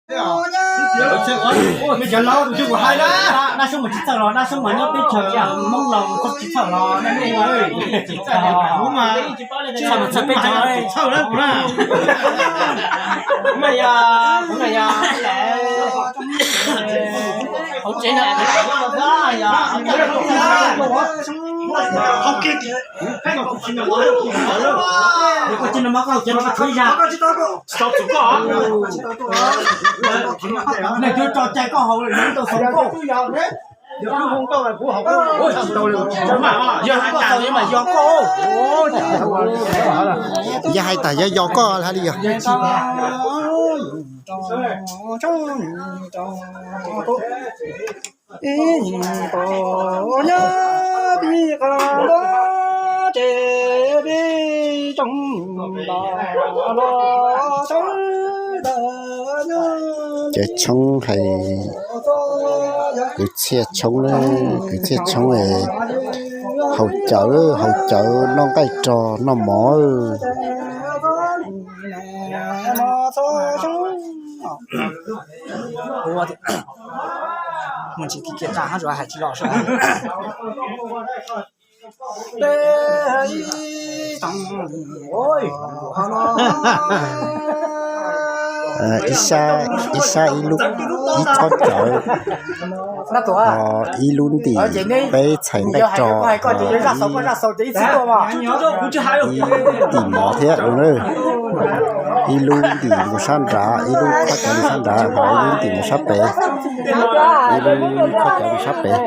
Dab Xyoob mas tsis txawj los, Dab Xyoob mas nyob teb chaws Hmoob los tsis txawj los, txhaj mas txhawj peb cov. Kuv na yog, kuv na yog hauv tsev no, koj tsis noj mov koj hauv tsev no koj tshuav ib zag. Neeg twb tso cai koj haus lawm, tau xaus koj. Yog hais tias, yog mas yog koj. Yog hais tias yog yog koj hais li yog. Cov tshoob hais, kwv txhiaj tshoob na, kwv txhiaj tshoob haus cawv, haus cawv noj nqaij rog noj mov. Ib sab, ib sab ib lub, ib txhob cawv, ib lub ntim peb txhais nqaij rog, ib ntim mov thiab. Ib lub ntim mus sab nrad, ib lub khob cawv mus sab nrad, ho ib lub ntim mus sab pem, ib lub khob cawv mus sab pem.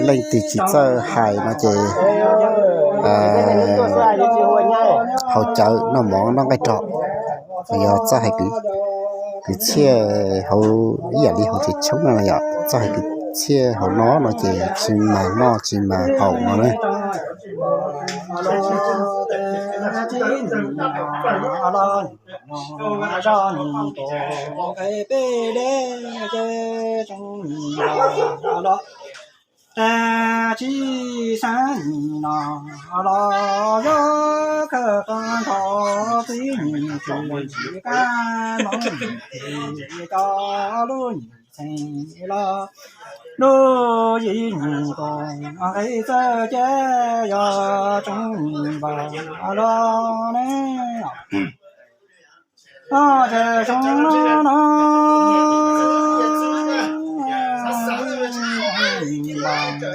Leej twg tsis txawj hais no ces haus cawv noj mov noj nqaij rog. Yog txawj hais kwv txhiaj hauv ib yam li hauv tsev tshoob no yom, txawj hais kwv txhiaj hauv no no ces tsis mas noj tsis mas haus no na. Tag tsis xav no los yog kawg qhov nrho tib nyuag tsis kab mob tis cov lub nyuag txheej los lub yim nyuag tus nqe txawj ces yog tsoom npog los ne. Ces tsoom no no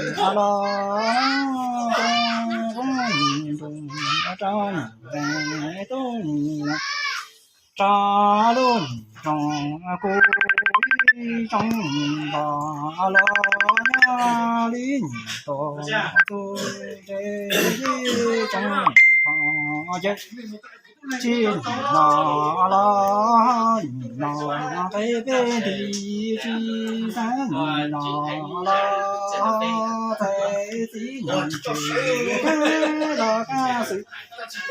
npog los rau tub tso lub nyuag tsoom kuv ib tsoom npog los li nyuag tus tub tub tsoom npog ces tsis no los no nqe peb nti tsis xav no los txais txiv nyuag tsis los kab xwm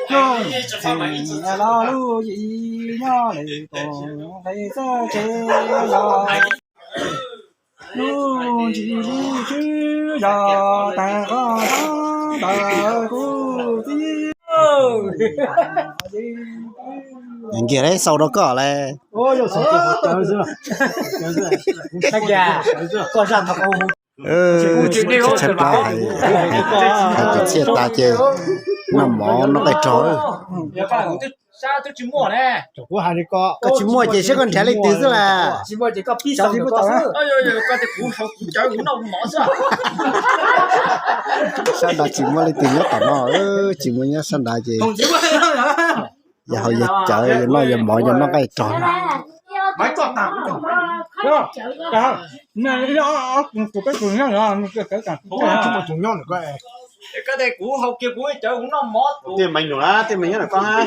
lub txheej los lub yim nyob li tus nqe txawj ces los lub ntsis li tswb yog tag qhov ntawd kuv txiv. Nkiag xaus rau koj lawm. Koj zaj thaum ub tsis tshaj plab hais, hais kwv txhiaj tas ces noj mov noj nqaij rog. Koj tsis muaj ces saib koj nrhiav leej twg xwb las. Sab nrad tsis muaj leej twg nyob tom no, tsis muaj nyob sab nrad ces yog haus yog cawv, yog noj yog mov, yog noj nqaij rog. Tej me nyuam, tej me nyuam nyob ntawm koj.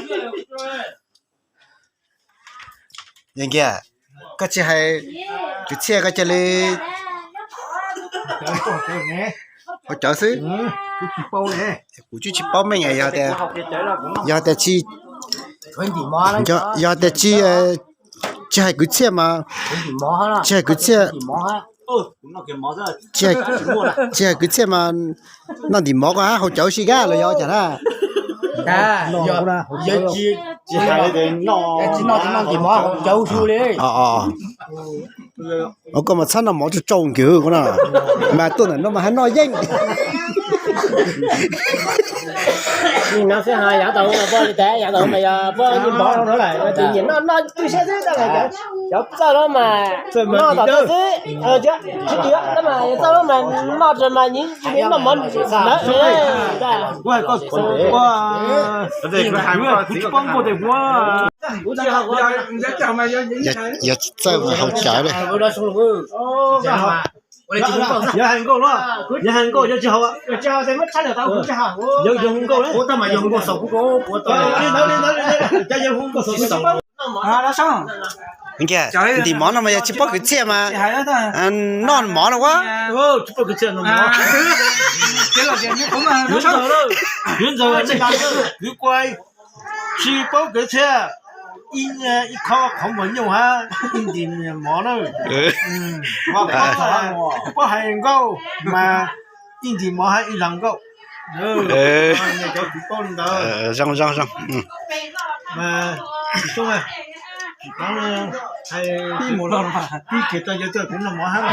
Nkiag, koj tsis hais kwv txhiaj koj cia li haus cawv xwb. Kuv twb tsis paub meej, yog tias, yog tias tsis, yog tias tsis, tsis hais kwv txhiaj mas, tsis hais kwv txhiaj, tsis hais kwv txhiaj mas noj ntim mov koj hab haus cawv si kab los yog cas na. Yog tsis, tsis noj tsis noj ntim mov cauv su li. Koj mas txhob noj mov tsau tsau nkaus koj na, mas tuaj ntawm no mas haj noj yeej. Nim no xwb ho yav tau ua poj li tas, yav tau mas yog poj nyiam mov no lawm, nyiam noj noj twb siab xwb tab mas cov txawj lawm mas noj tom txawj xwb. Tsis tias tab mas yog txawj lawm mas noj tsis mas nyiam noj mov lawm. Yog tsis txawj mas haus cawv li. Yog hais nkauj los, yog hais nkauj yog tsis haus, yog hu nkauj, yog hu nkauj xaus kuv, yog hu nkauj xaus kuv. Ntim mov no mas yog tsis paub kwv txhiaj mas noj mov no ua. Yuav ntxaws, kwv kuai, tsis paub kwv txhiaj, ib khob qhov muag nyuj hab ib ntim mov na. Paub hais nkauj mas ib ntim mov hab ib leeg nkauj. Cov kwv paub li ntawd. Zoo zoo zoo. Tsis sub, tsis paub, hais pib mus los pib kiag tau yawg tuaj kuv noj mov hab.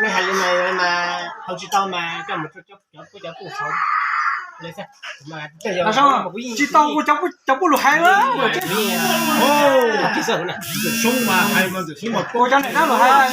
Nej hais li no mas haus tsis tau mas koj mus cov pub saud. Tsis tau ua cov pub lug hais. Ntxawm Xyoob mas hais, Ntxawm Xyoob mas ua cov niam dab lug hais.